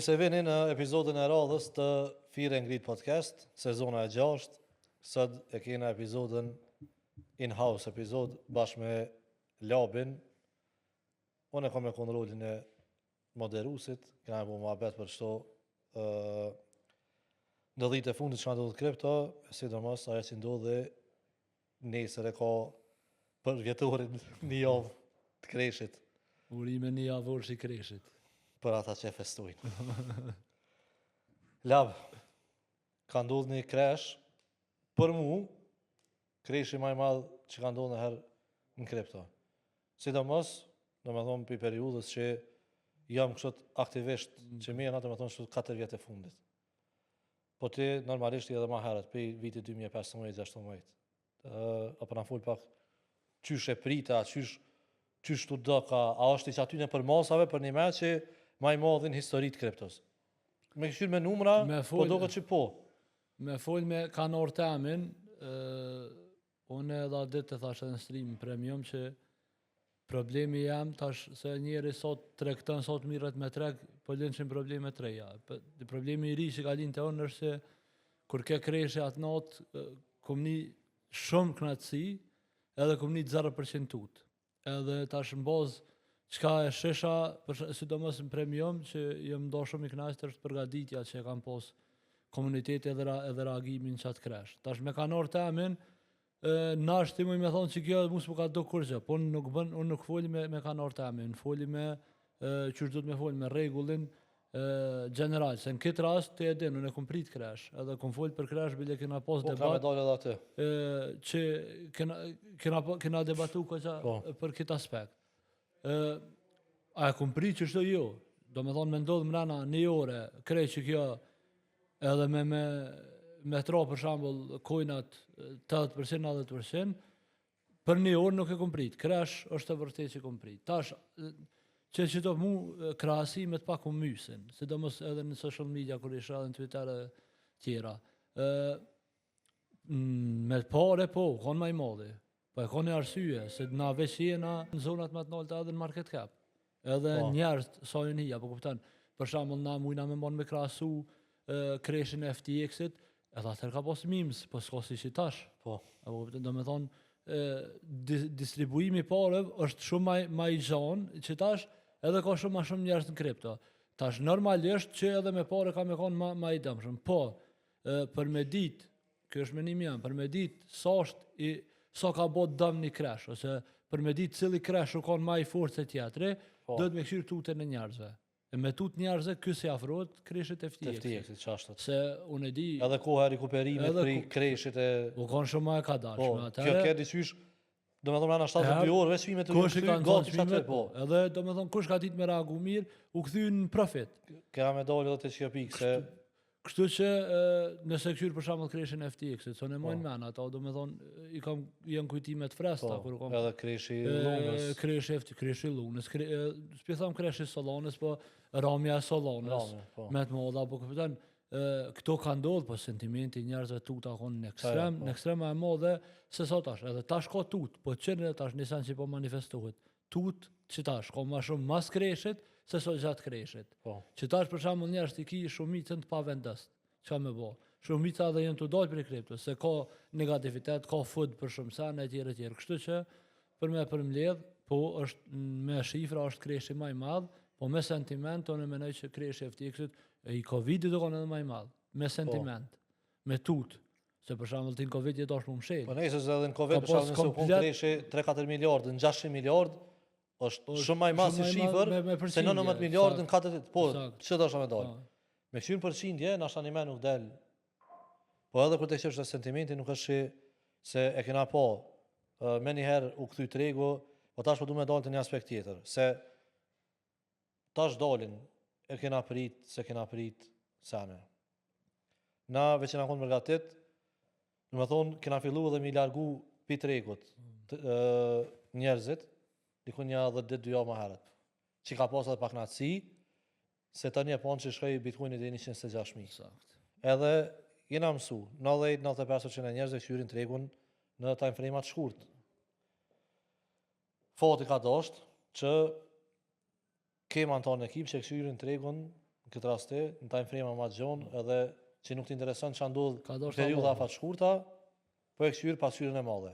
Mirë se vini në episodin e radhës të Fear and Greed Podcast, sezona e 6. Sot e kena episodin in-house episod bashkë me Labin. Unë e kam me kon rolin e moderuesit, kena me bo muhabet për çto ë ndodhitë e fundit që ka ndodhur kripto, e sidomos ajo që ndodhi nesër e ka përvjetorin një javë të crashit. Urime një javor i crashit. Për ata që e festojnë. Lab, ka ndodhur një crash, për mu, crashi ma i madh që ka ndodhur në herë në kripto. Sidomos, do me thonë, për periudhës që jam kështu aktivisht, mm. që mirë, do me thonë, kështu 4 vjet e fundit. Po ti, normalisht, edhe ma herët, për vitit 2015-16. Uh, apo na fol pak, qysh e prita, qysh, qysh të doka, a është i qaty në përmasave për një me që ma i madhi në histori të kriptos? Me këshyrë me numra, me fol, po doka që po. Me fol me kanor temin, uh, unë edhe atë ditë të thash edhe në stream premium që problemi jam tash se njeri sot tregton sot mirret me treg, po lënë probleme të reja. Problemi i ri që ka lind te unë është se kur ke crashi atë natë, kom ni shumë knaqësi, edhe kom ni 0% tut. Edhe tash në bazë çka e shisha, për, sidomos në premium, që jam do shumë i knaqtë, është përgatitja që e kam pos komuniteti edhe, ra, edhe reagimin që atë crash. Tash me kanor temin, na është ti me thonë që kjo mu s'po ka do kurgjë, po unë nuk bën, unë nuk foli me, me kanor temin, unë foli me qysh duhet me fol me rregullin general, se në këtë rast ti e din, unë e kom prit crash, edhe kom fol për crash, bile kena pas po, debat. Po, edhe aty. E, që kena, kena, kena debatu këqa po. për këtë aspekt. E, a e kom prit që shto jo, do me thonë me ndodhë mrena një ore, krejt që kjo edhe me, me, me tro për shembull coinat 80%, 90%, Për një orë nuk e kom prit. Crash është e vërtet që kom prit. Tash, që që të mu krahasimet pak u mysin, sidomos edhe në social media, kur isha edhe në Twitter e tjera. Ë, me pare, po, konë ma i madhi. Po e ka një arsye, se na veç jena në zonat më të nalta edhe në market cap. Edhe po. njerëz sa janë hija, po kupton. Për shembull na mujna me mon me krahasu crashin e FTX-it, edhe atëherë ka pas memes, po s'ka si si tash. Po. Apo kupton, do me thonë di, distribuimi i pareve është shumë më më i gjanë që tash edhe ka shumë më shumë njerëz në kripto. Tash normalisht që edhe me pare ka me kon më më i dëmshëm. Po, e, për me ditë Kjo është menimi jam, për me ditë sa është i sa ka bo dëm një crash ose për me ditë cili crash u kon ma i fortë se tjetri, po. duhet me këshyr tutën e njerëzve. E me tut njerëzve, ky si afrohet crashit e FTX. FTX-it, qashtu. Se unë e di... Edhe koha e rikuperimit prej crashit e... U kon shumë ma e ka Po, kjo ke diqysh, do me thonë mrena 72 orë, veç çmimet të kthy, gati që aty, po. Edhe, do me thonë, kush ka ditë me reagu mirë, u kthy në profit. Kena me dalë edhe të që pikë, se... Kështu që nëse kqyr për shembull crashin e FTX-it, s'e mojnë po. men ato, do me thonë, i kam janë kujtime të freskëta po, kur kam. Edhe crashi i Lunës. Crashi FTX, crashi i Lunës, kre, s'po tham crashi i Solanës, po ramja e Solanës. Ramja, po. Me të madha, po kupton, këto ka ndodhur, po sentimenti i njerëzve tuta kon në ekstrem, po. në ekstrem më e madhe se sa tash, edhe tash ka tut, po qenë edhe tash nisan që po manifestohet. Tut që tash ka më shumë mas crashit se sa gjatë crashit. Po. Që tash për shembull njerëz i ki shumicën të pavendosët. Çka me bo? Shumica edhe janë të dalë prej kriptos, se ka negativitet, ka FUD për shumë sene etj etj. Kështu që për me përmbledh, po është me shifra është crashi më i madh, po me sentiment unë mendoj që crashi FTX-it e i Covidit do kanë edhe më i madh, me po. sentiment, po. me tut. Se për shembull ti në Covid je dash mu mshel. Po nëse edhe në Covid për shembull nëse u kon crashi 3-4 miliard në 600 miliard është shumë më i madh si shifër se 19 miliard në 4 ditë. Po, ç'do desha me dal. Po. Me kqyr përqindje, nashta një më nuk del. Po edhe kur të kqyrsh sentimenti nuk është se e kena po me njëherë u kthy tregu, po tash po du me dalë të një aspekt tjetër, se tash dalin, e kena prit, se kena prit, sene. Na veç jena konë përgatit, në me thonë, kena fillu edhe mi largu pi tregut të, njerëzit, dikun një dhe ditë, dy javë më herët. Që ka pas edhe paknaqësi, se tani e panë që shkoi Bitcoini deri 126.000. Sakt. Edhe jena mësu, 90-95% e njerëzve kqyrin tregun në time frame-at shkurt. Fati ka dasht që kema anëtar në ekip që e kqyrin tregun në Në këtë rast ti, në time frame ma gjonë, edhe që nuk të intereson çka ndodh në periudha afatshkurta, po e kqyr pasqyrën e madhe.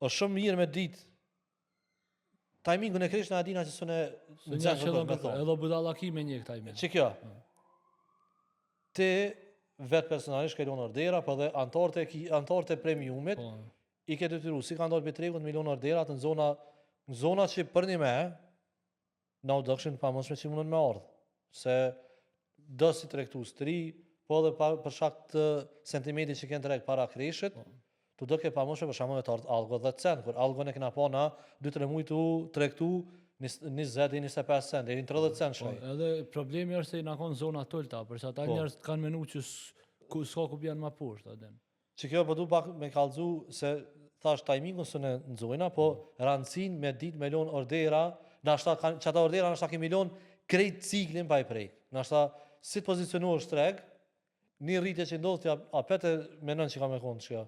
Është shumë mirë me ditë timingun e crashit na e dina që s'e nxën qëllon me thonë. Edhe budallaki me njek timing. Që kjo? Mm. Ti vetë personalisht ke lënë ordera, po edhe anëtarët e anëtarët e premiumit po. i ke detyru si kanë dalë prej tregut me lënë orderat në zona në zona që për një me na u dokshin të pamundshme që mundën me ardhë. Se do si tregtues të ri, po edhe pa, për shkak të sentimentit që kanë treg para crashit, po. t'u doke e pamundshme për shembull me të ardhë algo 10 cent, kur algo e kena pa na 2-3 muaj tu tregtu 20 deri 25 cent, deri në 30 cent po, shkaj. Edhe problemi është se i na kanë zona t'ulta, për sa ata po. njerëz kanë menu që ku s'ka ku bjen më poshtë, a din. Që kjo po du pak me kallzu se thash timingun s'e nxojna, po randësinë me ditë me lon ordera, nashta kanë qata ordera nashta kemi lon krejt ciklin pa i prek. Nashta si të pozicionohesh treg, një rritje që ndodh ti apet e menon që ka me konë që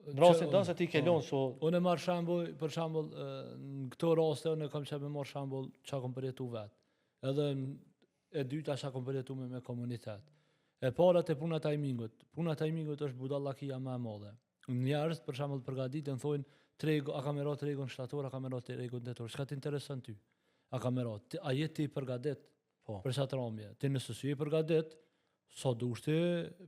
Në rastin tonë se ti ke lon so Unë e marr shembull, për shembull, në këto raste unë kam qenë me marr shembull çka kam përjetu vet. Edhe E dyta çka kom përjetu me me komunitet. E para te puna e timingut. Puna e timingut është budallakia më e madhe. Njerëz për shembull përgatiten thonë tregu a ka me ra tregu në shtator, a ka me ra tregu në tetor. Çka të intereson ty? A ka me ra? A je ti përgatit po. për qatë ramje? Ti nëse s'je përgatit, sa dush ti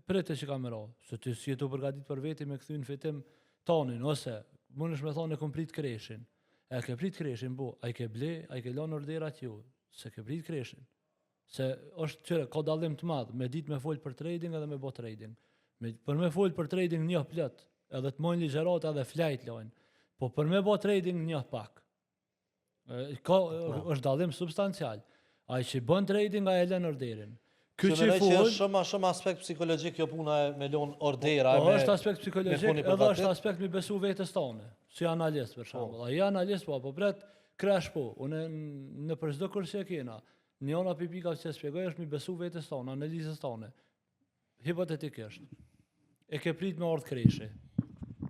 prite që ka me ra. Se ti s'je tu përgatit për veti me kthy në fitim tanin, ose mundesh me thonë e kom prit crashin. E ke prit crashin, po, a i ke ble, a i ke lënë orderat jo. Se ke prit crashin. Se është qyre, ka dallim të madh, me ditë me fol për trading edhe me bo trading. Me, për me fol për trading njoh plot, edhe të mojnë ligjërata edhe flajt lojnë. Po për me bo trading njoh pak. E, ka, po. është dallim substancial. Ai që bën trading, ai e lën orderin. Ky që fol, që është shumë shumë aspekt psikologjik kjo puna e me lon ordera po, me është aspekt psikologjik, edhe është aspekt mi besu vetes tane, si analist për shembull. Po. Ai analist po, po pret crash po. Unë në për çdo kurs që e kena, njëna pi pikave që shpjegoj është mi besu vetes tane, analizës tane. Hipotetikisht. E ke prit me ardh crashi.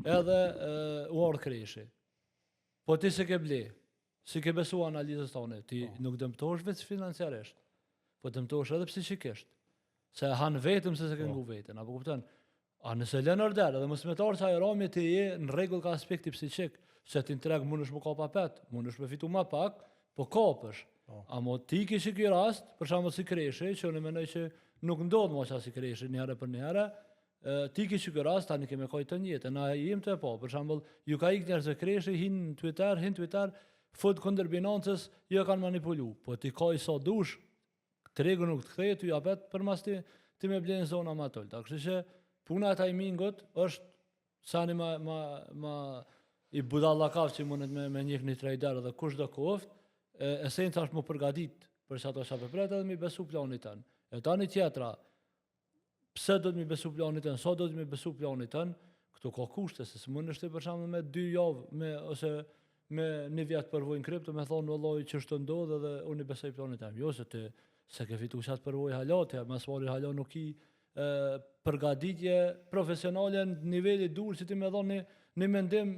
Edhe e, u ardh crashi. Po ti se ke ble, S'i ke besu analizës tane, ti po. nuk dëmtohesh veç financiarisht, po dëmtohesh edhe psikikisht. Se e han vetëm se s'e ke po. ngu veten, apo kupton? A nëse lën order edhe mos me t'ardh qajo ramje ti je në rregull ka aspekti psikik, se ti në treg mundesh me kap apet, mundesh me fitu ma pak, po kapësh. Po. Amo ti ke që ky rast, për shembull si crashi, që unë mendoj që nuk ndodh më si crashi një herë për një herë, Ti ke që rast, tani keme kajt të njëjtë, na jem të e po, për shembull, ju ka ikë njerëzve crashi, hin në Twitter, hin Twitter, fut kundër Binance-s, jo e kanë manipulu, po ti ka i sa dush, tregu nuk të kthehet, ty apet për mas ti, ti me blenë zona ma t'ulta. Kështu që puna e timingut është sani ma, ma, ma i budallakav që mundet me, me njek një trader dhe kush do koft, e, esenca është mu përgatit për që ato që po pret edhe mi besu planit tënë. E tani tjetra, Pse do të mi besu planit tënd? Sa do të mi besu planit tënd? Këto ka kushte, se s'mundesh ti për shembull me dy javë me ose me një vjet përvojë në kripto me thonë vëllai që është ndodh edhe unë i besoj planit tem. Jo se ti se ke fitu qat përvojë hala, ti më së hala nuk ki e, përgatitje profesionale në niveli dur që ti me thonë një, një mendim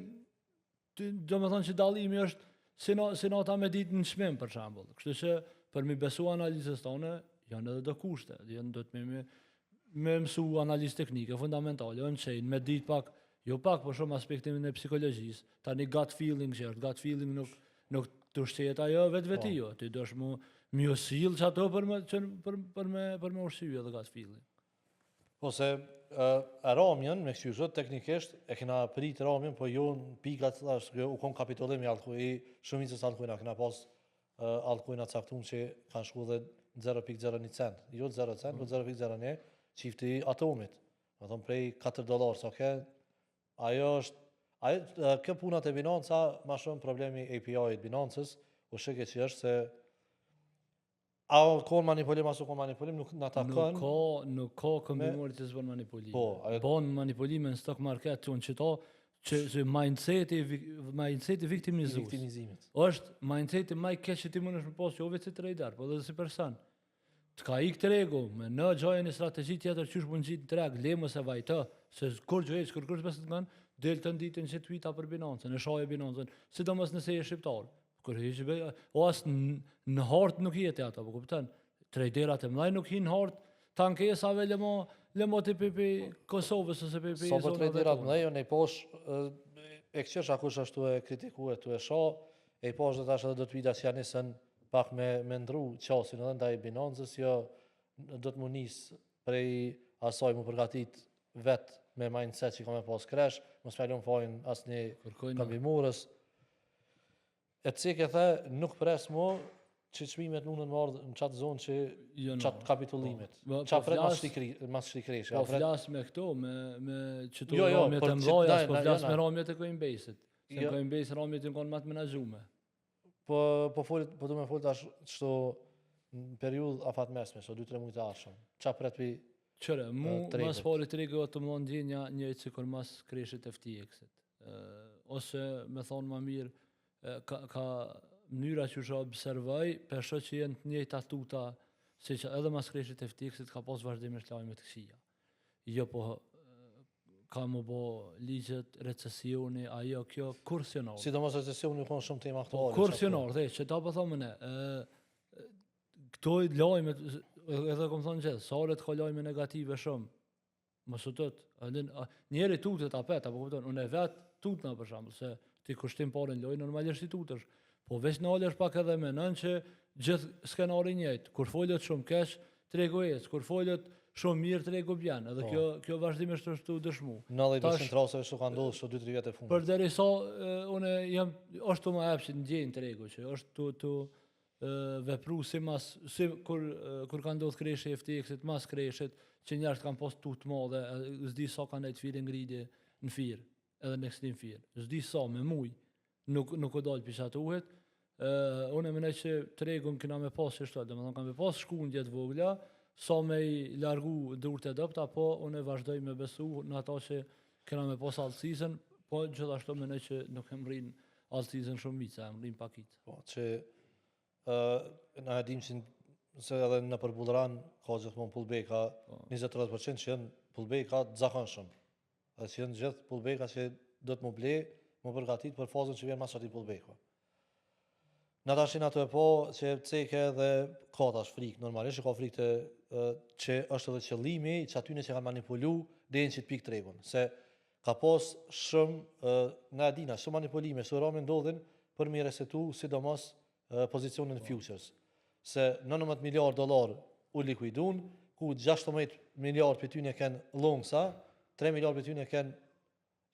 Do me thonë që dallimi është si, no, si nata me ditë në çmim, për shembull. Kështu që për mi besu analizës tone, janë edhe do kushte. Janë do të me, me, me mësu analizë teknike, fundamentale, on-chain, me ditë pak, jo pak, por shumë aspektin e psikologjisë. Tani gut feeling që është, gut feeling nuk, nuk të ushqehet ajo vetë po. jo. Ti dosh mu, mi u sill që ato për me, që, për, për me, për me ushqy edhe gut feeling. Po se e ramjen, me kqyr teknikisht, e kena prit ramjen, po jo në pikat, thash, kjo u kon kapitullim i altcoin, i shumicës altcoina, kena pas altcoina caktum që kanë shku dhe 0.01 cent, jo 0 cent, po 0.01, çifti atomit, me thonë prej 4 dolar, sa ke, ajo është, ajo, kjo puna të Binance, ma shumë problemi API-it Binance-s, u shike që është se A u kon manipulim, a s'u kon manipulim, nuk na takon. Nuk ka, nuk ka këmbimore që s'bën manipulime. Po, ajo... Bon manipulime në stock market, që në qëto, që, që mindseti, mindseti viktimizues. Viktimizimit. është mindseti ma i keq që ti mundesh me pas jo vetë si trader, po edhe si person. Të ka ik tregu, me në gjoje një strategji tjetër qysh mund gjitë në treg, le mos e vajtë, se kur gjë kur kur s'besë të kënë, del të nditën që tweeta për Binance-ën, e shaje Binance-ën, sidomos nëse je shqiptar. Kur hiç be, o as në hartë nuk jeti ato, po kupton? Traderat e mëdhaj nuk hinë hard të ankesave le mo, le mo ti pi Kosovës ose pi pi Sa për traderat mëdhaj, unë i posh, e këqyrsha kush është tu e kritiku e tu e sha, e i posh dhe tash edhe do të vida që janë nisën pak me, me ndru qasin edhe ndaj Binance-ës, jo do të mu nis prej asaj mu përgatit vet me mindset që ka me pas crash, mos me lon fajin asnjë këmbimorës. E ceke the, nuk pres mo që çmimet mundën me ardhë në qatë zonë që jo, qatë kapitullimit. Po, po, pret mas këtij mas këtij crash Po flas me këto, me, me qëto jo, jo, ramjet e mdhaja, po flas me ramjet e Coinbase-it. Se jo. Coinbase ramjet janë konë ma të menaxhume. Po, po folit, po du me folit tash qëto në periudhë afatmesme, so 2-3 mujt e ardhshëm. Qa pret pi Qëre, mu mas pari tregu të më dhonë ndjenja njëjtë sikur mas crashit FTX-it. Ose me thonë ma mirë, ka, ka mënyra që që observoj, pe shoh që jenë të njëjta tuta, si që edhe mas crashit FTX-it ka pas vazhdimisht lajme të këqija. Jo po ka më bo ligjet, recesioni, ajo, kjo, kur s'janë ardhë. Sidomos recesioni u konë shumë tema po, aktuale. Kur s'janë ardhë, dhe, që ta po thomë ne, këto lajme, edhe kom thonë gjithë, sa herë ka lajme negative shumë, mos u tut, njeri tutet apet, apo kupton, unë e vetë tutna për shembull, se ti kushtim pare në lojë, normalisht i tutesh, po veç nalesh pak edhe menon që gjithë skenari njëjtë, kur folet shumë keq, tregu ec, kur folet shumë mirë tregu bjen, edhe po. kjo kjo vazhdimisht është tu dëshmu. 90% të rasteve kështu ka ndodhur këto 2-3 vjet e fundit. Përderisa unë jam është tu më jep që ndjenjë tregu që është tu tu vepru si mas, si kur, kur ka ndodhë crashi i FTX-it, mas crashit, që njerëzit kanë pas tutë të madhe, s'di sa kanë nejtë fear and greed në fear, edhe në extreme fear. S'di sa, me muj, nuk, nuk u dalë pi qatuhit. Uh, unë e menoj që tregun kena me pas që shto, domethonë kam me pas shkundje të vogla, sa me i largu durët e dobta, po unë e vazhdoj me besu në ato që kena me pas alt season, po gjithashtu menoj që nuk e mrrin alt season shumica, e mrrin pakica. Po, që uh, na e dim që se edhe në për bull run ka gjithmonë pullbacka po. 20-30% që janë pullbacka të zakonshëm. Dhe që janë gjithë pullbacka që do të më ble, më përgatit për fazën që vjen mas atij pullbacku. Na tashin ato e po që ceke edhe ka tash frikë, normalisht që ka frikë të që është edhe qëllimi që atyne që kanë manipulu deri në qitë pikë tregun. Se ka pas shumë, na e dina, shumë manipulime, shumë rame ndodhin për mi resetu sidomos pozicionin po. futures. Se 19 miliard dollar u likuidun, ku 16 miliard për tyne kenë longsa, 3 miliard për tyne kenë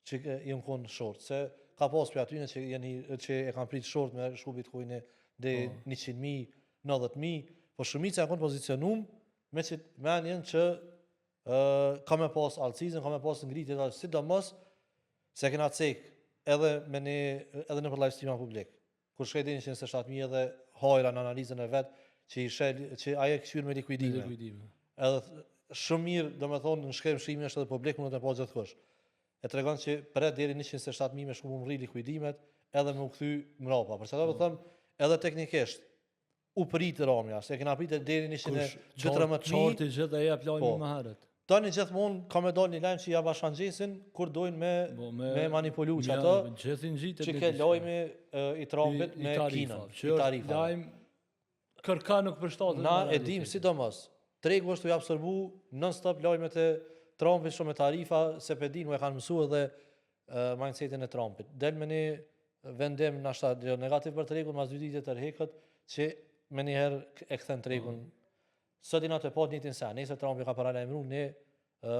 që janë konë short, se ka pas për atyne që, janë, që e kanë prit short me shku Bitcoini dhe po. 100.000, 90.000, po shumica janë konë pozicionum me që menjen që uh, ka me pas alt season, ka me pas ngritje, sidomos se kena cek edhe me një, edhe në për live streama publik. Kur shkoi deri në 127.000 edhe hajra në analizën e vet që i shel që ai e kqyr me likuidime. Me likuidime. Edhe shumë mirë, domethënë në shkrim shkrimi është edhe publik, mund të pa gjithkush. E tregon që pret deri në 127.000 me shku me mrri likuidimet edhe me u kthy mrapa. Për çfarë do të them, edhe teknikisht u prit ramja, se kena prit deri në 113.000. Charti gjithë e jep lajmin po. më herët. Tani gjithmonë ka me dalë një lajm që ja bashkangjesin kur dojnë me, po, me, me manipulu që ato. Gjithë ngjitet që ke lajmi i Trumpit me Kinën, i tarifa. Lajm kërka nuk përshtatet. Na e dim sidomos. Tregu është tu i absorbu non-stop lajmet e Trumpit shumë me tarifa, se pe din, u e kanë mësu edhe mindsetin e Trumpit. Del me një vendim nashta jo negativ për tregun, mas dy ditë tërheket që me njëherë e kthen tregun. Mm. Sot jena tu e pa të njëjtin sen, nesër Trumpi ka paralajmëruar një ë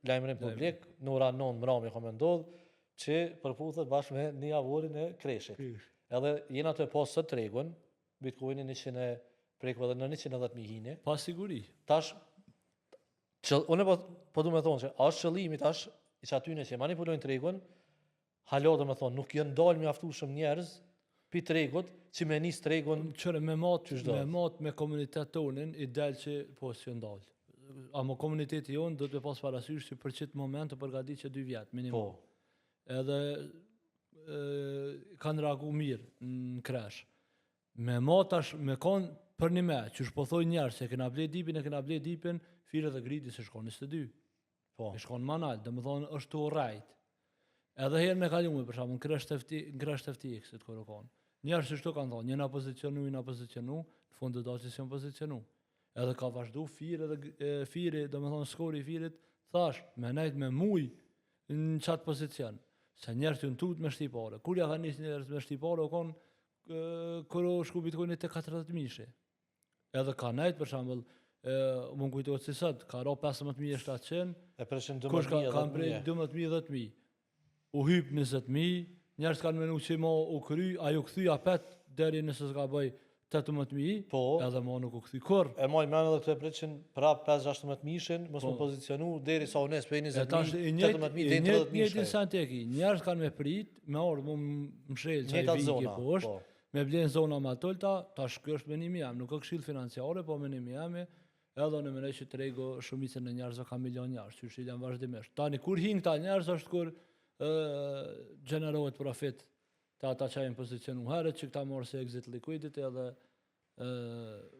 lajmërim publik në ora 9 mbrëmje ka me ndodh që përputhet bashkë me një javorin e crashit. Edhe jena tu e pa sot tregun, Bitcoini 100 e preku edhe në 110.000 hini. Pa siguri. Tash që unë po po du me thonë që a është qëllimi tash i që atyne që manipulojnë tregun, hala do me thonë, nuk janë dalë mjaftueshëm njerëz pi tregut që me nis tregun Qëre, me mat, me mat me komunitet tonin, i del që po s'janë dalë. Amo komuniteti jonë do të pas parasysh që për qitë moment të përgatit që dy vjetë, minimum. Po. Edhe e, kanë reagu mirë në crash. Me mat tash, me kon për një me, që po thojnë njerëz se kena ble dipin, e kena ble dipin, fear dhe greedi se shkon 22. Po. E shkon ma nalt, dhe më thonë është të rajt. Edhe herën e kalume, për shembull, në crash të FT, në crash të FTX-it kur u kon. Njerëz që shtu kanë thonë, jena pozicionu, jena pozicionu, në fund të datës janë pozicionu. Edhe ka vazhdu fear edhe e, fear-i, do me thonë skori i fear-it, thash, me nejt me muj në qatë pozicion, se njerëz janë tut me shti pare. Kur ja ka nisë njerëz me shti pare, u konë kur u shku Bitcoini te 40 mijshi. Edhe ka nejt, për shembull, e, më kujtohet si sot, ka ra 15.700, E preshin kush ka, 12.000, kanë prej 10.000. 12.000, 10.000. U hyp 20.000, njerëz kanë menu që mo u kry, ajo kthy apet deri nëse s'ka bëj 18.000, Po. edhe mo nuk u kthy kurr. E maj men edhe këtu e preqin prap 5-16 mijshin, mos Po. më pozicionu deri sa u nes prej E tash 20.000, i njëjtë 18.000 i deri njëjtë 30 njëjtin mijë. sen të ki. Njerëz kanë me prit, me ardhë mu mshel qaj Njëjtat vigi poshtë, po. me blen zona ma t'ulta, tash ky është menimi jam, nuk ka këshill financiare, po menimi jam, edhe unë mendoj që tregu shumicën e njerëzve ka milion njerëz, që i janë vazhdimisht. Tani kur hin këta njerëz është kur ë gjenerohet profit te ata që janë pozicionu herët, që këta marrë si exit liquidity edhe ë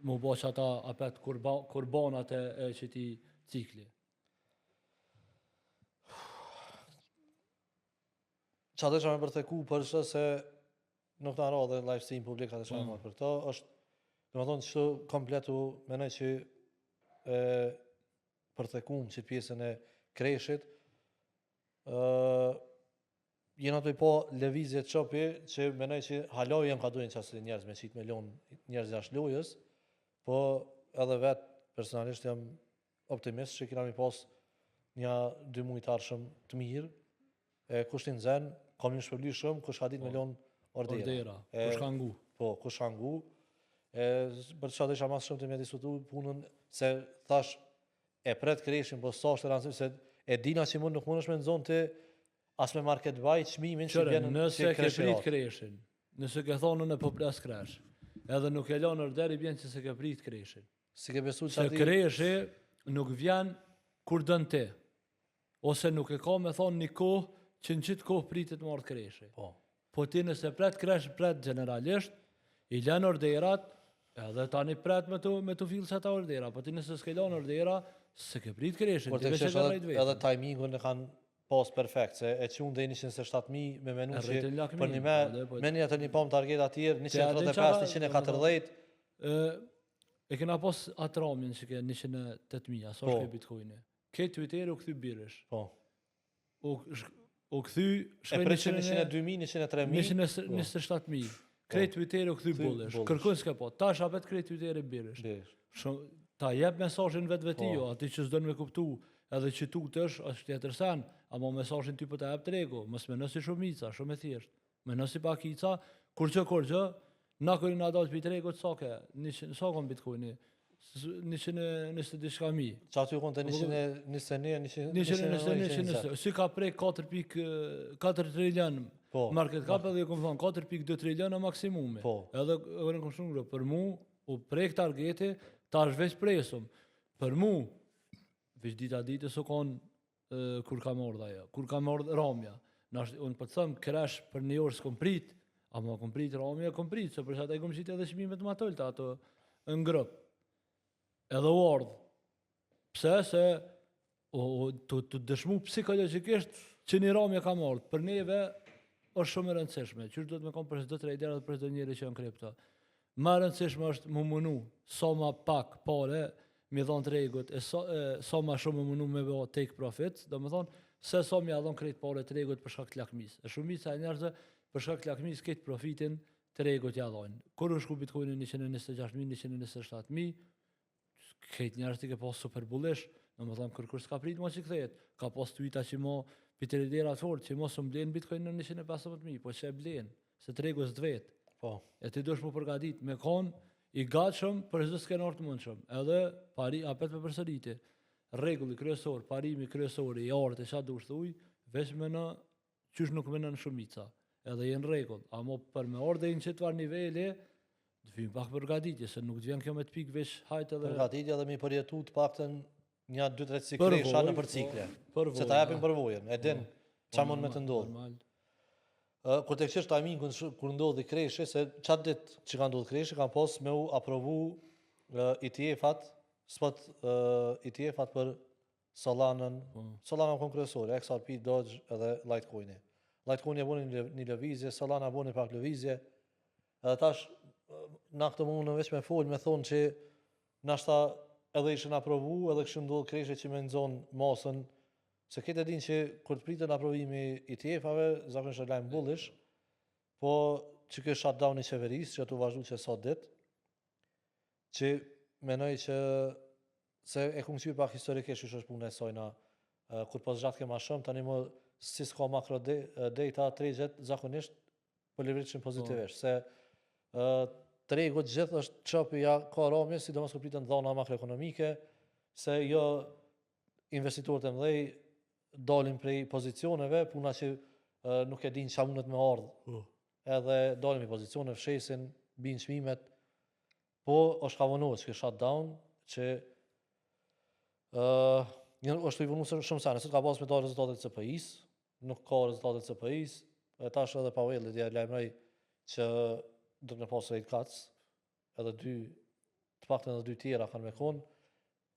mu bo që ata apet kurba, kurbanat e, e qëti cikli. Qa të me përtheku për që se nuk na ra dhe live stream publik atë që me për to, është, do të thonë që komplet u menoj që e përthekum që pjesën e crashit, ë jena të i po lëvizje choppy që menoj që hala janë ka dojnë qasë njerëz me qitë me lonë njerëz jashtë lojës, po edhe vetë personalisht jam optimist që kena mi pas një dy muaj të ardhshëm të mirë, e kush t'i nxen, ka më shpërbly shumë, kush ka ditë me Po. lon ordera. Ordera, E, kush ka ngu. Po, kush ka ngu. E, për çfarë desha mas shumë të me diskutu punën, se thash, e pret crashin, po sa është e rëndësishme, se e dina që mund nuk mundesh me nxonë ti as me market buy çmimin që vjen nëse që ke prit crashin, nëse ke thonë unë po pres crash, edhe nuk e lon order i bjen që se ke prit crashin. Si ke besu që Se aty crashi nuk vjen kur dën ti. Ose nuk e ka me thonë një kohë që në qitë kohë pritet me ardhë crashi. Po. Po ti nëse pret crash, pret generalisht, i lën orderat, edhe tani pret me të, me të fill që ata ordera, po ti nëse s'ke lënë ordera, se ke prit crashin, Por ti veç e ke edhe, edhe timingun e kanë pas perfekt, se e qun dhe 127.000 me menu që për një me, po, me një atë një pom target atjerë, 135, 140, E, e kena pas atë ramin që ke 108.000, a sa Po. është Bitcoini. Ke Twitteri u kthy bearish. po. U, u kthy, E shkoi preqin 102.000, 103.000, 127.000. Krejt Twitteri u kthy bullish. Kërkun s'ke po. Tash apet krejt Twitteri bearish. Bearish. Shumë, ta jep mesazhin vetvetiu, Po. aty që s'don me kuptu, edhe që tutesh, është tjetër sen, ama mesazhin ty po ta jep tregu, mos mendo si shumica, shumë e thjeshtë. Mendo si pakica, kur që kur që, na kur na dalë pi tregut sa ke, 100 sa kon Bitcoini, 120 diçka mijë. Që aty kon të 121, 121, 121, si ka prej 4.4 trilion Po. market cap edhe ju kom thonë 4.2 trilion në maksimumi. Po. Edhe e kom shumë grup, për mu u prek targeti, tash veç presum. Për mu, veç dita ditës u kon e, kur ka më ardhë ajo, kur ka më ardhë ramja. Nash, unë po të them, crash për një orë s'kom prit, ama kom prit ramja, kom prit, se për që ata i kom qitë edhe çmimet më t'ulta ato në grup. Edhe u ardhë. Pse? Se o, o, të, të dëshmu psikologjikisht që një ramje ka më ardhë. Për neve është shumë e rëndësishme. Qysh duhet me konë për çdo trader dhe për çdo njeri që janë kripto. Ma e rëndësishme është mu munu sa ma pak pare mi dhonë tregut e sa, e, sa ma shumë me munu me bo take profit, do me thonë, se sa mi dhonë krejt pare tregut për shkak të lakmisë. E shumica e njerëzve për shkak të lakmisë krejt profitin tregut ja dhojnë. Kur u shku Bitcoini 126.000, 127.000, krejt njerëz i ke pas super bullish, do me thonë kërkush s'ka prit mo që kthehet. Ka pas tweeta që mo pi tradera të fort që mos u mblen Bitcoin në 115.000, po që e blen, se tregu s'të vet. Po. E ti dush mu përgatit, me kon i gatshëm për çdo skenar të mundshëm. Edhe pari apet me përsëriti. Rregulli kryesor, parimi kryesor i artë e çka dush thuj, veç me në qysh nuk menon shumica. Edhe je në rregull, ama për me ardhë në qëtë farë niveli, të vjen pak përgatitje, se nuk të vjen kjo me të pikë veç hajt edhe Përgatitje edhe mi përjetu të paktën një 2-3 si crash-a në për cikle. Po, përvojë, Se ta japin përvojën, e din po, qa mund me të ndodhë. Normal. Ë, kur të këshish timingun kur ndodhi crashi, se qatë ditë që ka ndodhur crashi, kanë pas me u aprovu ETF-at, spot ETF-at për Solanën, Po. Solana kon kryesore, XRP, Doge edhe Litecoini. Litecoini e boni një, një lëvizje, Solana boni pak lëvizje. Edhe tash na këtë mundën veç me fol, me thonë që nashta edhe ishin aprovu, edhe kishin ndodhë crash-e që me nxonë masën, se këtë e din që kur të pritën aprovimi i ETF-ave, zakonisht është lajm bullish, po që kjo shutdown i qeverisë, që tu vazhdu që sa dit, që menoj që se e kum kqyr pak historikisht qysh është puna e sajna, kur po zgjatke ma shumë, tani më si s'ka makro data, tregjet zakonisht po lëvizshin pozitivisht, se tregu gjithë është choppy ja ka ramje, sidomos kur priten dhana makroekonomike, se jo investitorët e mëdhej dalin prej pozicioneve, puna që nuk e din çka mundet me ardhë. Po. Edhe dalin prej pozicioneve, shesin, bin çmimet. Po është ka vonuar që shutdown që ë uh, një është i vonuar shumë sa, nëse ka pas me dalë rezultatet e CPI-s, nuk ka rezultate të CPI-s, e tash edhe Powelli dje lajmëroi që do të me pas rate cuts, edhe dy, të paktën edhe dy tjera kanë me konë,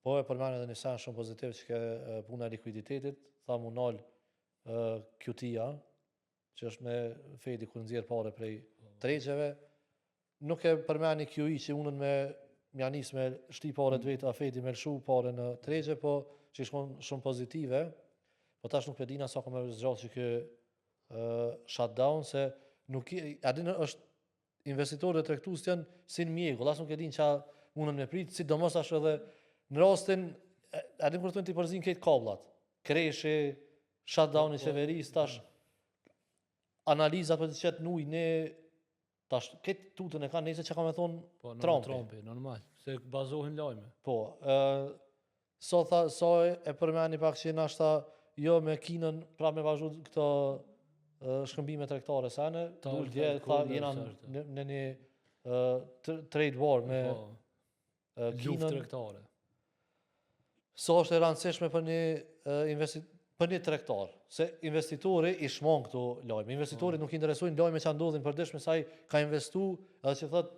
po e përmend edhe një sen shumë pozitiv që ke puna e likuiditetit, tha mu nal QT-ja, që është me Fedi kur nxjerr pare prej tregjeve, nuk e përmeni QE që unën me mja nis me shti pare të veta Fedi me lëshu pare në tregje, po që shkon shumë pozitive, po tash nuk e dina sa ka me zgjatë që kë uh, shutdown, se nuk i, a din është investitorët dhe tregtuesit janë si në mjegull, as nuk e din qa mundën me prit, sidomos ashtu edhe në rastin, a din kur thonë ti përzin këtë kabllat, crash-i, shutdown i po, po. qeverisë, tash analizat për të qetë në ujë ne tash këtë tutën e kanë nëse çka ka me thonë po, Trumpi. Trumpi, normal, se bazohen lajme. Po, ë so tha so e përmeni pak që nashta jo me Kinën pra me vazhdu këto shkëmbime tregtare sene, dul dje tha jena në, në një trade war me po, Kinën. Tregtare. Sa është e rëndësishme për një investi për një tregtar, se investitori i shmon këto lajme. Investitori po. nuk i interesojnë lajme që ndodhin përditshme sa ai ka investu edhe që thot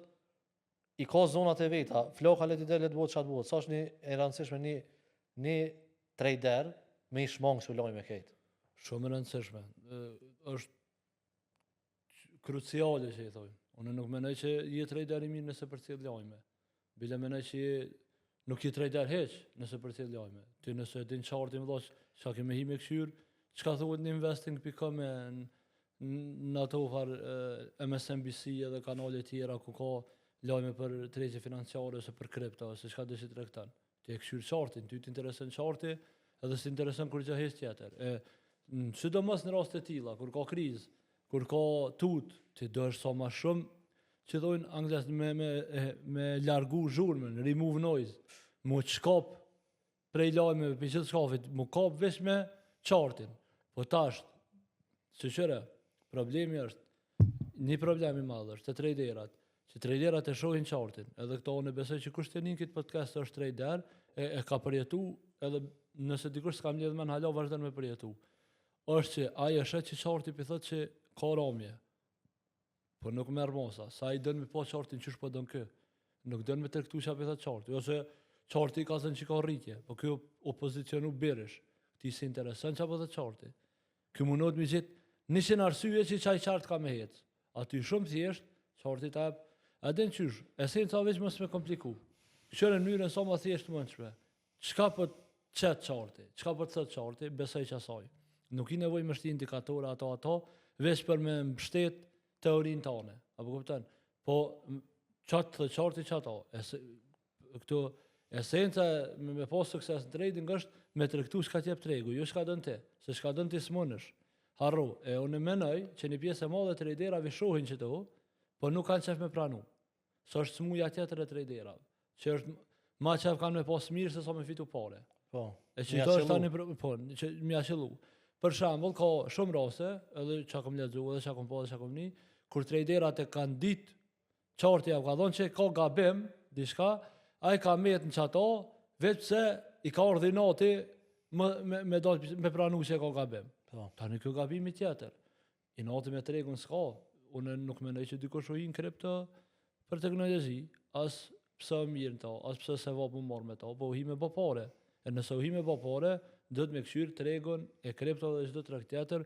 i ka zonat e veta, floka le të del le të bëhet çfarë bëhet. Sa është një e rëndësishme një një trader me i shmang këto lajme krejt. Shumë e rëndësishme. Është kruciale që i thojnë. Unë nuk menoj që je trader i mirë nëse përcjell lajme. Bile menoj që je nuk je trader hiç nëse përcjell lajme. Ti nëse e din chartin vëlla çka ke me hi me kqyr, çka thuhet në investing.com e në ato far MSNBC edhe kanale tjera ku ka lajme për tregje financiare ose për kripto ose çka do të tregton. Ti e kqyr chartin, ty të intereson charti edhe s'të intereson kurgjë hiç tjetër. E sidomos në raste të tilla, kur ka krizë, kur ka tut, ti dosh sa ma shumë që thonë anglisht me me me largu zhurmën, remove noise, mu shkap prej lajmeve, prej gjithë shkafit, mu kap veç me chartin. Po tash, që qëre, problemi është, një problem i madh është te traderat, që traderat e shohin chartin, edhe këto unë besoj që kush të nin këtë podcast është trader, e, e ka përjetu, edhe nëse dikush s'ka mbledh men hala vazhdon me përjetu. Është që ai e sheh që charti pi thotë që ka ramje, po nuk merr masa, sa ai don me pa chartin qysh po don ky. Nuk don me tregtu çka po thotë charti, ose charti ka thënë që ka rritje, po ky u pozicionu bearish. Ti si intereson çka po thotë charti. Ky mundohet me gjet 100 arsye që qaj chart ka me hec. Aty shumë thjesht, charti ta jep, a din qysh, esenca veç mos me kompliku. Kqyre në mënyrën sa më thjesht të mundshme. Çka po të qet charti, çka po të thot charti, besoj qasaj. Nuk i nevojë me shti indikatorë ato ato, veç për me mbështet teorinë tane. Apo kupton? Po çka të thot charti qato. E këto esenca me, me pas sukses në trading është me tregtu çka t'jep tregu, jo çka don ti, se çka don ti s'munësh. Harro, e unë menoj që një pjesë e madhe e traderave shohin qëto, po nuk kanë qef me pranu. Se është smuja tjetër e traderave, që është ma qef kanë me pas mirë se sa me fitu pare. Po. E që to është tani po, që m'ja qëllu. Për shembull, ka shumë raste, edhe çka kom lexu, edhe çka kom pa, edhe çka kom ni, kur traderat e kanë ditë Charti ja ka thonë që ka gabim, diçka, ai ka met në qato, veç pse i ka ardhë inati me, me, me, dal, me pranu që e ka gabim. Po. Tani kjo gabimi tjetër. Inati me tregun s'ka. Unë nuk mendoj që dikush u hi në kripto për teknologji, as pse o mirë në to, as pse se va mu marrë me to, po u hi me bo pare. E nëse u hi me bo pare, duhet me kqyr tregun e kripto dhe çdo treg tjetër,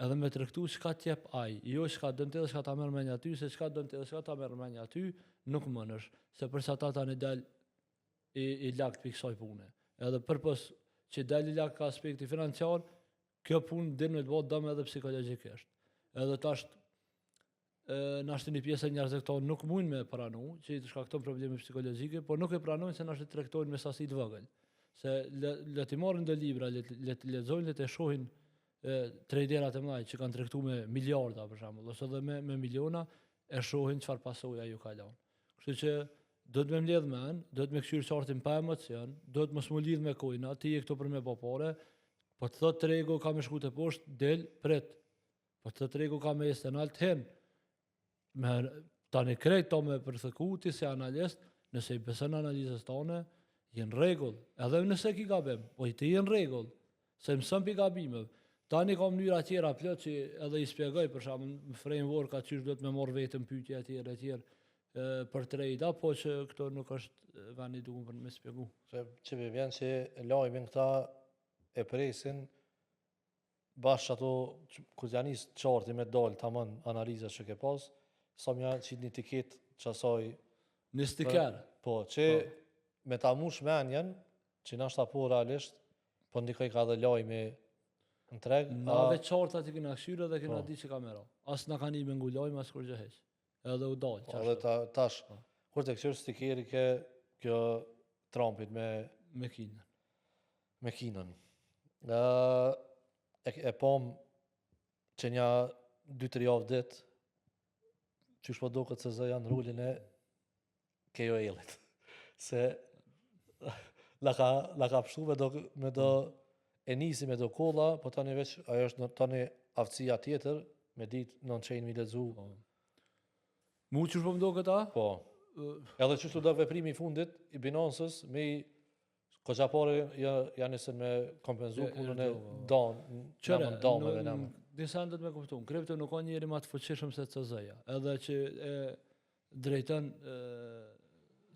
Edhe me tregtu çka t'jep ai, jo çka don ti dhe çka ta merr mendja ty, se çka don ti dhe çka ta merr mendja ty, nuk mundesh, se për sa ta tani del. i, i lagt prej kësaj pune. Edhe përpos që del i lagt ka aspekti financiar, kjo punë din me të bo dëm edhe psikologjikisht. Edhe tash nashta një pjesë e njerëzve këto nuk mujnë me pranu, që i të shkakton probleme psikologjike, por nuk e pranojnë se nashta tregtojnë me sasi të vogël. Se le, le t'i marrin do libra, le, le të lexojnë, le të shohin traderat e mëdhaj që kanë tregtu me miliarda për shembull, ose edhe me, me miliona, e shohin çfarë pasoja ju ka lënë. Kështu që duhet me mbledh men, duhet me kqyr chartin pa emocion, duhet mos mu lidh me coina, ti je këtu për me bo pare, po të thot tregu ka me shku te poshtë, del, prit. Po të thot tregu ka me ecë nalt hin. Me tani krejt to me përtheku ti si analist, nëse i beson analizës tane, je në rregull, edhe nëse ki gabim, po ti je në rregull, se mëson pi gabimeve. Tani ka mënyra tjera plot që edhe i spjegoj, për shembull, në framework aty qysh duhet me marrë vetën pyetje etj etj për trade, po që këto nuk është veni i duhur për me spjegu. Se që po vjen që lajmin këta e presin bash ato kur ja nis charti me dal tamam analiza që ke pas, sa më janë qitë një tiket që asaj Një sticker. Po, që po. me ta mush menjen, që nashta po realisht, po ndikoj ka edhe lajmi në treg. Na a... veç chartat i kena kqyrë dhe kena po. di që ka me ra. As na ka një me ngu lajme, as kurgjë hiç. Edhe u dalë. Po, edhe ta, tash, po. kur të kqyrë stickeri ke kjo Trumpit me... Me Kinën. Me Kinën. Uh, e, e pom që një 2-3 javë ditë, qysh po duket se zë janë rolin e KOL-it. Se la ka, la ka pështu me do, me do e nisi me do kolla, po tani veç ajo është në, tani aftësia tjetër, me ditë në on-chain mi lexu. Po. Mu qysh po më do këta? Po. Edhe që do veprimi i fundit i Binance-ës me i Koqa pare ja, ja nisën me kompenzu punën e dan, në dameve në më. Disa në të me kuptu, në kripto nuk ka njeri ma të fuqishëm se CZ-ja, edhe që e drejton e,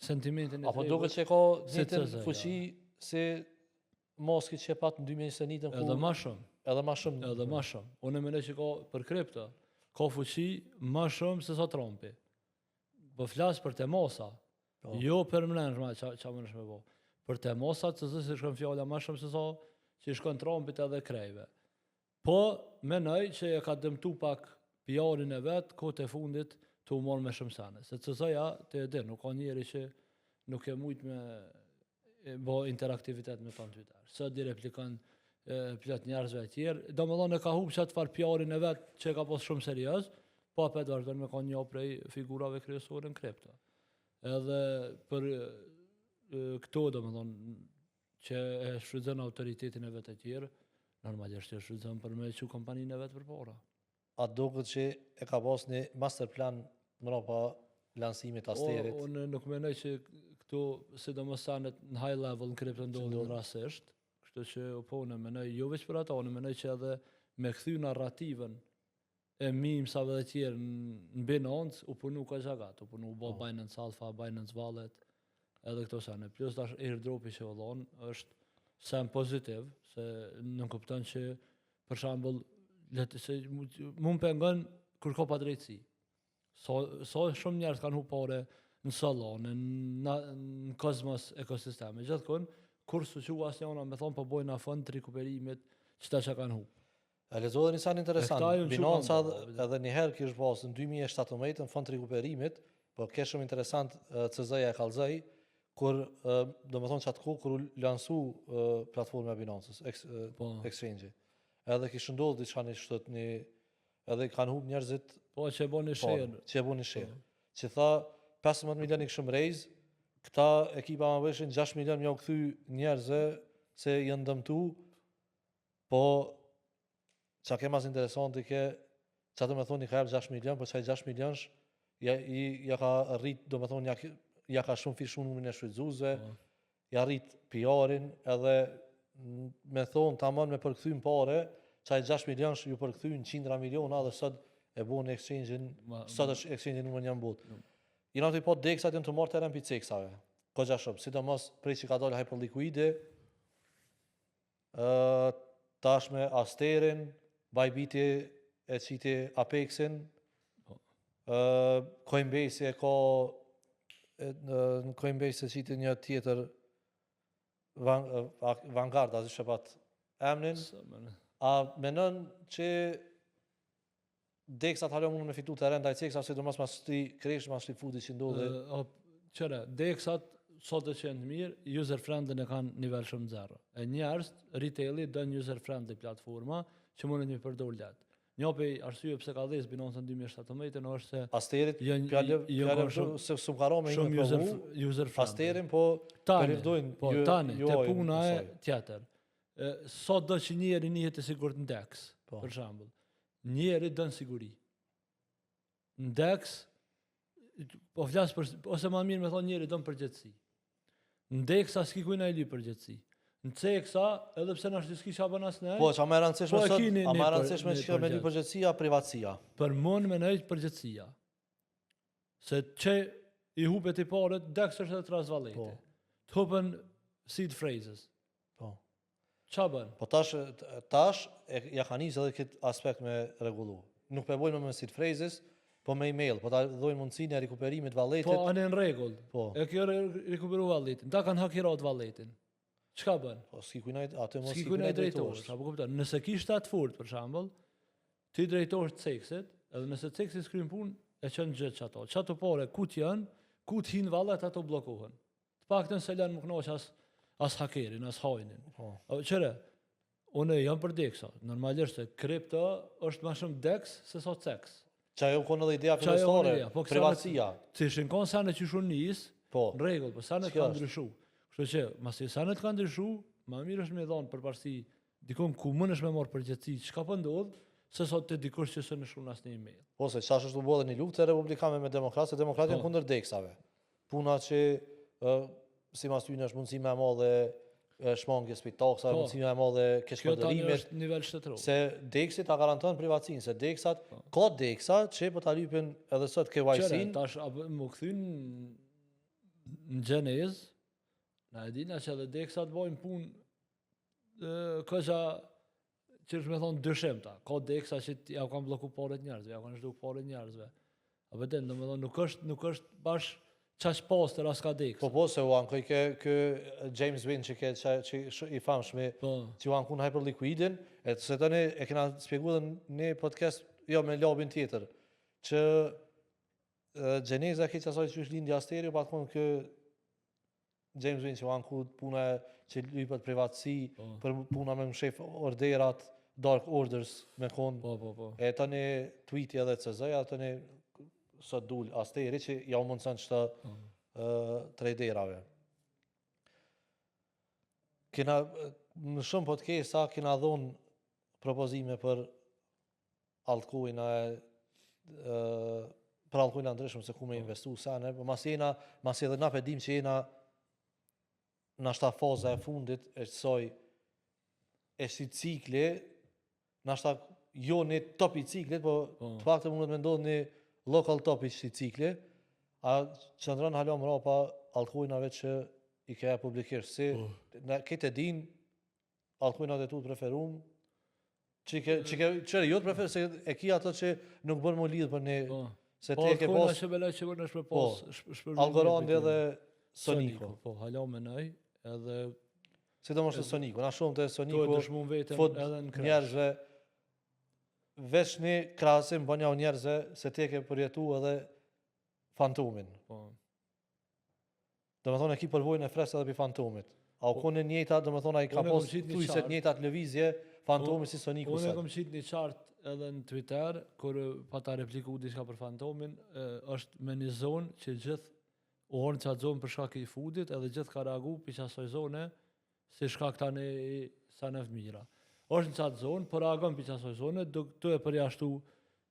sentimentin e Apo duket që ka njëjtën fuqi si Muski që e pat në 2021 ku... Edhe ma shumë. Edhe ma shumë. Edhe ma shumë. Unë e mendoj që ka për kripto, ka fuqi ma shumë se sa Trumpi. Po flas për te masa. Po. Jo për mrendshme ça ça mundesh me bo. Për te masa CZ se shkon fjala ma shumë se sa që i shkon Trumpit edhe krejve. Po menoj që e ka dëmtu pak PR-in e vet kohët e fundit të u marrë me shumë sene. Se CZ-ja të e din, nuk ka njeri që nuk e mujt me e bo interaktivitet me ta në Twitter. Sot i replikon e, plot njerëzve e tjerë. Do më thonë e ka hup qatë farë PR-in e vet që e ka pas shumë serioz, po apet vazhdon me kanë një prej figurave kryesore në kripto. Edhe për e, këto, do më thonë, që e shfrytëzon autoritetin e vet e tjerë, normalisht e shfrytëzon për me çu kompaninë e vet përpara. A duket që e ka pas një master plan mrapa lansimit Asterit? O, unë nuk mendoj që këtu, sidomos senet në high level në kripto ndodhin rastësisht, kështu që po unë mendoj jo veç për ato, unë mendoj që edhe me kthy narrativën e memesave dhe tjerë në Binance, u punu ka gjagat, u punu u bo po. Binance Alpha, Binance Wallet, edhe këto sene. Plus tash airdropi që u dhonë, është sen pozitiv, se nënkupton që Për shembull, le të se mu më pengon kur ka padrejtësi. Sa sa shumë njerëz kanë hup pare në Solana, në në Cosmos ekosisteme. Gjithkund, kur s'u çu asnjëna me thonë po bojna fond të rikuperimit qëta që kanë hup. E lexova edhe një sen interesant. Binance edhe një herë kish pas në 2017 në fond të rikuperimit, po ke shumë interesant CZ-ja e kallzoi kur do të thonë qatë kohë kur u lansu platforma e Binance-s, po. exchange. Edhe kish ndodhur diçka një shtot një edhe kanë humb njerëzit po që e bën share, që e bën share. Po. Që tha 15 milion i kishëm raise, këta ekipa më bëshin 6 milion me jau kthy njerëzve se janë dëmtu, po Qa ke mas interesante ke, qa do me thonë i ka jep 6 milion, po qaj 6 milionsh, ja, i, ja ka rrit, do me thonë, ja, ja ka shumëfishu numrin e shfrytëzuesve, po. ja rrit PR-in, edhe me thonë tamam me përkthy në pare, qaj 6 milionsh ju përkthy në qindra miliona dhe sot e bo në exchange-in, sot është exchange-in numër një në botë. Jena të i po DEX-at janë të marrë teren pi CEX-ave, kogja shumë, sidomos prej që ka dalë Hyperliquid-i, Ë tash me Asterin, Bybit-i e qiti Apex-in, po. ë Coinbase e ka në Coinbase e qiti një tjetër. Van, Vanguard, a s'e pat emnin, a menon që Deksat hala mundën me fitu terren ndaj Ceksa, sidomos mas këtij crashit, mas këtij FUD-it që ndodhi. Uh, qyre, Deksat sot e që janë të mirë, user friendly e kanë nivel shumë zero. E njerëz, retaili don user friendly platforma që mundën me përdor lehtë. Një prej arsye pse ka dhez Binance në 2017 është se Asterit, pjalë pjalë shumë se s'm ka me shumë user user friendly. Asterin po tani, po tani te puna e tjetër. Sot do që njeri nihet i sigurt në Dex, po. për shembull. Njeri don siguri. Në Dex, po flas për, ose ma mirë me thonë njeri don përgjegjësi. Në Dexa s'ki kujna i lyp përgjegjësi. Në Cexa, edhe pse nashta s'ki çka bën asnjë. Po, ça më e rëndësishme po, sot, a më e rëndësishme që me lyp përgjegjësia, privatësia. Për mu menoj përgjegjësia. Se që i hupet i paret, Dex është edhe trust wallet. Po. Të hupen seed phrases. Po. Qa bën? Po tash, tash e, ja ka nisë edhe këtë aspekt me rregullu. Nuk po e bojnë me seed phrases, po me email, po ta dhojnë mundësinë e rikuperimit walletit. Po, anë në rregull. Po. E kjo rikuperu walletin. Ta kanë hakirat walletin. Çka bën? Po s'ki kujna aty mos s'ki kujna drejtohesh. Apo kupton? Nëse ki shtat fort për shembull, ti drejtohesh Cexit, edhe nëse Cexi s'kryen punë, e çon gjithë qato. Qato pare ku të janë, ku të hinë wallet ato bllokohen. Të paktën se lënë më kënaq as as hakerin, as hajnin. Po. Qyre, unë jam për Dexa. Normalisht se kripto është më shumë Dex se sa Cex. Që ajo konë edhe ideja fillestare, po, privatësia. Të ishin konë senet që shumë nis, po. në rregull, po senet kanë ndryshu. Kështu që, masi senet kanë ndryshu, ma mirë është me dhonë përparësi dikun ku mundesh me marrë përgjegjësi, çka po ndodh, se sa te dikush që s'e shkruan asnjë email. Po se çash është u bë edhe një luftë e republikanëve me demokratë, se demokratët janë po. kundër deksave. Puna që ë sipas tyre është mundësi më e madhe e shmangjes prej taksave, po. mundësi më e madhe keqpërdorimit. Kjo është nivel shtetëror. Se Dexi ta garanton privatësinë, se Dexat po. ka Dexa që po ta lypin edhe sot KYC-n. Tash më kthyn në gjenez, na e dina që edhe Dexat bojnë punë këgja që është me thonë dyshimta. Ka deksa që ja u kanë blloku paret njerëzve, ja u kanë zhduk paret njerëzve. A po din, domethënë nuk është nuk është bash qaq pastër as ka deksa. Po po se u ankoj ke kë James Wynn që ke që, që sh, i famshmi, po. që u anku në Hyperliquidin, e se tani e kena spjegu edhe në podcast, jo me labin tjetër, që gjeneza e asaj që është lindi Asteri, pa të kë James Wynn që u anku puna që lypet privatësi, po. për puna me mshef orderat, dark orders me kon. Po, po, po. E tani tweeti edhe CZ-ja, tani sot dul Asteri që ja u mundëson qëta po. uh, traderave. Kena, në shumë podcasta kena dhonë propozime për altcoin-a e për altcoin-a ndryshëm se ku me po. investu sene, po mas jena, mas edhe na pe dim që jena nashta faza e fundit e kësaj e si cikli, nashta jo një top i ciklit, po, po. të paktën mundet me ndodhë një local top i kësi cikli, a qëndron hala mrapa altcoin-ave që i ke publikisht, si po. në këtë e din, altcoin-at e tu të preferum, që ke, që ke, që jo të preferum, se e ki ato që nuk bën më lidhë për një, po. se po, ti e ke pas... Po, që që bën është me pas, po, Algorandi edhe Sonico. Po, hala menoj, edhe... Sidomos te Sonico, na shumë te Sonico, të e fut edhe në crash. Njerëzve, veç një krahasim bën jau njerëzve, se ti e ke përjetu edhe Fantomin. Po. Do me thonë e ki përvojën e freskët edhe për Fantomit. A u po, konë e njëjta, do me thonë ai ka pos thuj se të njëjtat lëvizje Fantomi si Soniku Unë e kom qitë një chart edhe në Twitter, kur pata repliku diçka për Fantomin, është me një zonë që gjithë u orë në qatë zonë për shkak i FUD-it, edhe gjithë ka reagu për qasoj zone, si shkak tani i seneve të mira. Është në qatë zonë, po reagon për qasoj zone, do të e përjashtu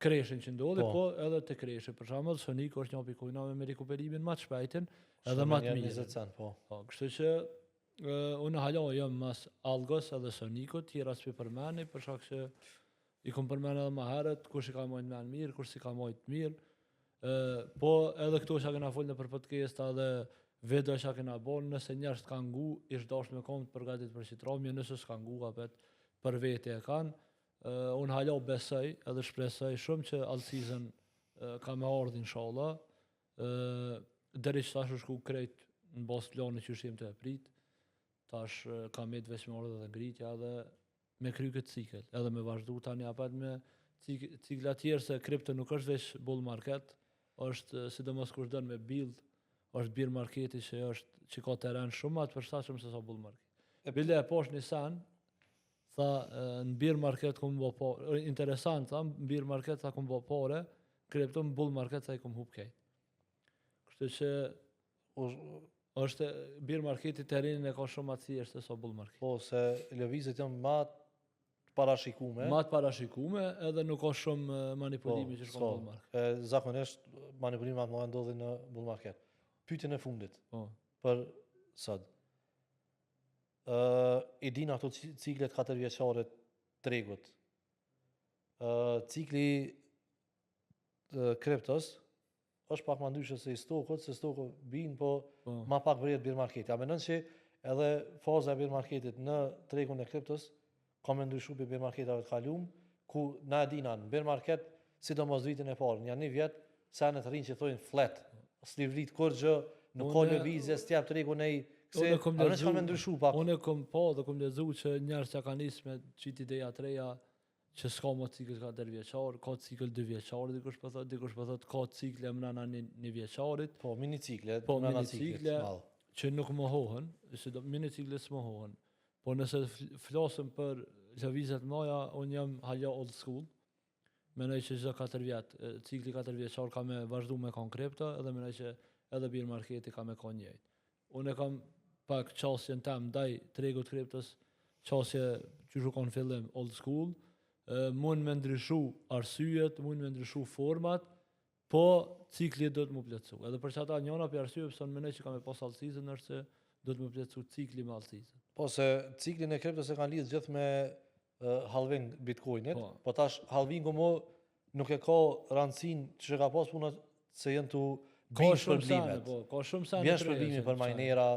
crashin që ndodhi, po, po edhe të crashi. Për shembull, Sonic është një prej coinave me rikuperimin më të shpejtin, edhe më të mirë. cent, po. Po, kështu që uh, unë hala jam mas Algos edhe Sonicot, tjera s'pi përmeni, për shkak që i kom përmend edhe më herët, kush i ka majtë men mirë, kush s'i ka majtë mirë. Ë, po edhe këto që kena folë në për podcast edhe video që kena bon, nëse njerëz kanë ngu, ish dasht me konë të përgatit për qit nëse s'kan ngu, apet për vete e kanë. Uh, unë hala besoj edhe shpresoj shumë që alt season uh, ka me ardhë inshallah. Uh, deri që tash u shku krejt në bazë planit që ishim të e prit. Tash ka met veç me ardhë edhe ngritja edhe me kry këtë cikël, edhe me vazhdu tani apet me cik, cikla tjerë se kripto nuk është veç bull market, është sidomos kush don me build, është bear marketi që është që ka teren shumë ma të përshtatshëm se sa bull market. E bile e posh një sen, tha në bear market kum bo po, interesant tha, në bear market tha kum bo pare, kripto në bull market tha i kum hup kejt. Kështu që është bear marketi terrenin e ka shumë ma të thjeshtë se sa bull market. Po, se lëvizjet janë ma të parashikume. Ma të parashikume edhe nuk ka shumë manipulimi po, që shkon bull market. E, zakonisht manipulimi ma të mëdha ndodhin në bull market. Pyetjen e fundit. Po. Për sot. Ë, i din ato ciklet 4 vjeçare tregut. Ë, cikli kriptos është pak ma ndryshe se i stokut, se stoku bin, po, po. ma pak vret bear marketi. A menon që edhe faza e bear marketit në tregun e kriptos ka me ndryshu prej bear marketave të kalum, ku na e dina në bear market, sidomos vitin e parë, një një vjet, senet rrinë që thojnë flat, s'livrit kurgjë, nuk ka lëvizje, s'tjep tregu nej, se a menon që ka me ndryshu pak? Unë kom pa dhe kom lexu që njerëz që kanë nisë me qitë ideja të reja, që s'ka më cikël 4 vjeçar, ka cikël 2 vjeçar, dikush po thotë, dikush po thotë ka cikle mrena një, një vjeçarit. Po, mini cikle, po, mini cikle që nuk mohohen, si do mini cikle s'mohohen. Po nëse flasim për lëvizjet mëdha, unë jam hala old school. Menoj që çdo 4 vjet, cikli 4 vjeçar ka me vazhdu me kon kripto, edhe menoj që edhe bear marketi ka me kon njëjtë. Unë e kam pak qasjen tem ndaj tregut kriptos, qasje që u kon fillim old school, mund me ndryshu arsyet, mund me ndryshu format, po cikli do të më plotësu. Edhe për që ata njëna për arsye pse unë mendoj që kam me pas alt season është se do të më plotësu cikli me alt season. Po se ciklin e kriptos e kanë lidhë gjithë me uh, halving Bitcoinit, po. po tash halvingu mo nuk e ka rëndësinë që ka pas puna se janë tu Ka shumë sene, po, ka shumë sene. Bjen shpërblimi për minera,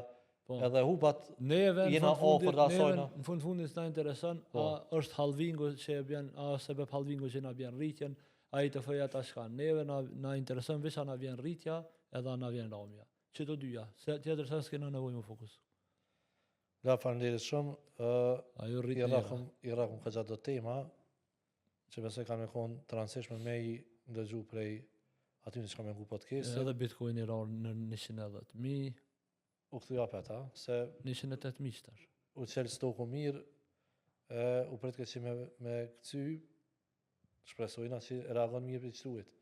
po. edhe hupat neve jena afër asajna. Në fund fundit s'na intereson, po. a është halvingu që e bjen, a është sebeb halvingu që na bjen rritjen, a i të feja ta shka. Neve na, na intereson veç a na vjen rritja edhe a na vjen ramja. Që të dyja, se tjetër sen s'kena nevojë me fokus. La, faleminderit shumë. Uh, Ajo rritje. I rrakum, i rrakum ka gjatë do tema, që besoj kanë me konë të rëndësishme me i ndëgju prej aty që kanë me ngu podcastin. Edhe Bitcoin i ra në 110.000. U kthy apet, a? Se 108.000 tash. U qel stoku mirë, e, u prit që me, me këcy, shpresojna që reagon mirë për qëtuit.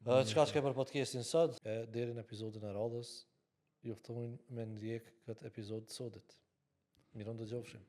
Çka çka për podcastin sot, e deri në episodin e radhës, ju ftojmë me ndjek këtë episod të sodit. Mirë u dëgjofshim.